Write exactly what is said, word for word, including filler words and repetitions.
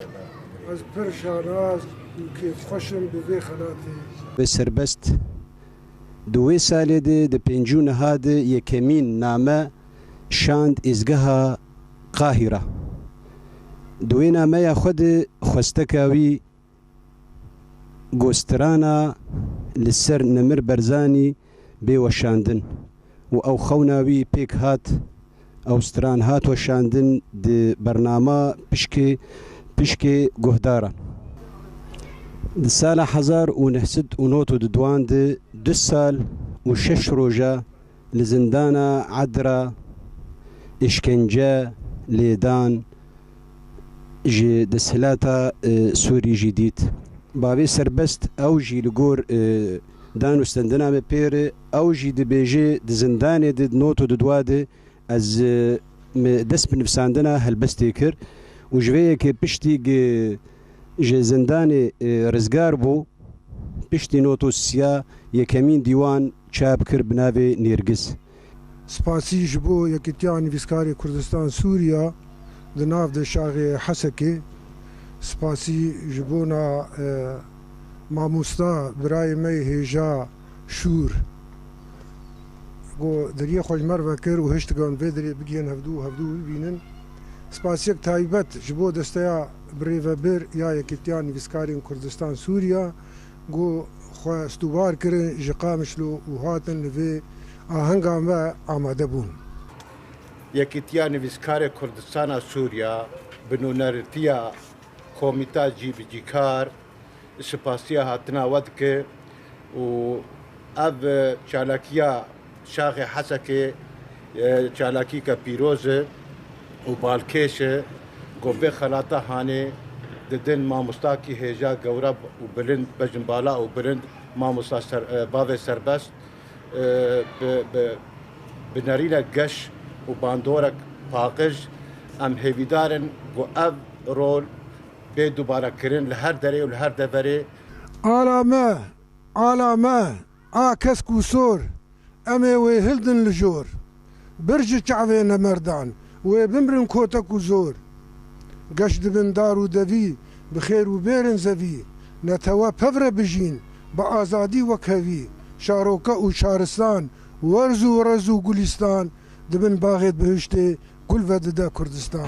Ez pir şanaz û kêfxweş im bi vê xelatê. Wê serbest di wê salê de, di pêncî û neha de yekemîn name şand êzgeha Qahîra. Di wê nameya xwe de xwesteka wî ku strana li ser Nemir Barzanî bê weşandin û ew xewna wî pêk hat, ew stran hat weşandin di bernama pişkê, pişkê guhdaran. Di sala hezar û neh sed û nod û duwan de du sal û şeş roja li zindana Edra, îşkence, lêdan ji desthilata, e, Sûrî jî dît. Bavê serbest ew jî li gor, e, dan û stendina me pê re, ew jî dibêje di zindanê de, di nod û duwa de ez, e, me dest bi nivîsandina helbestê kir û ji vê yekê piştî gi ji zindanê, e, rizgar bû, piştî nod û sî yekemîn dîwan çap kir bi navê Nêrgiz. Spasî ji bo Yekîtiya Nivîskarê Kurdistan Sûriya di nav de şaxê Hesekê. Spasî ji bona, e, mamosta birayê me yê hêja Şûr. Ku deriyê xwe ji me re vekir û hiştigan vê derê bigihên hevdû û hevdû bibînin. Spasiyek taybet ji bo desteya birêvebir ya Yekîtiya Nivîskarên Kurdistan Sûriya ku xwe stûbar kirin ji Qamişlo û hatin li vê ahenga me amade bûn. Yekîtiya Nivîskarê Kurdistana Sûriya bi nûneritiya Komîta Cîbicîkar spasiya hatina we dike û ev çalakiya şaxê Hesekê, e, çalakîke pîroz e û balkêş e ku vê xelata hanê didin mamostakî hêja gewre û bilind, bejinbala û bilind, mamosta ser-, e, bavê serbest, e, bi, bi, bi nerîne geş û bandorek paqij. Em hêvîdar in ku ev rol bê dubarekirin li her derê û li her deverê. Ala me, ala me, a kesk û sor, em ê wê hildin li jor. Bir ji çavê nemerdan, wê bimrin kotek û zor. Geş dibin dar û devî, bi xêr û bêrin zevî. Netewe pevre bijîn, bi azadî wek hevî. Şaroke û şaristan, werz û rez û gulîstan, dibin baxêt bihiştê, gul vedide Kurdistan.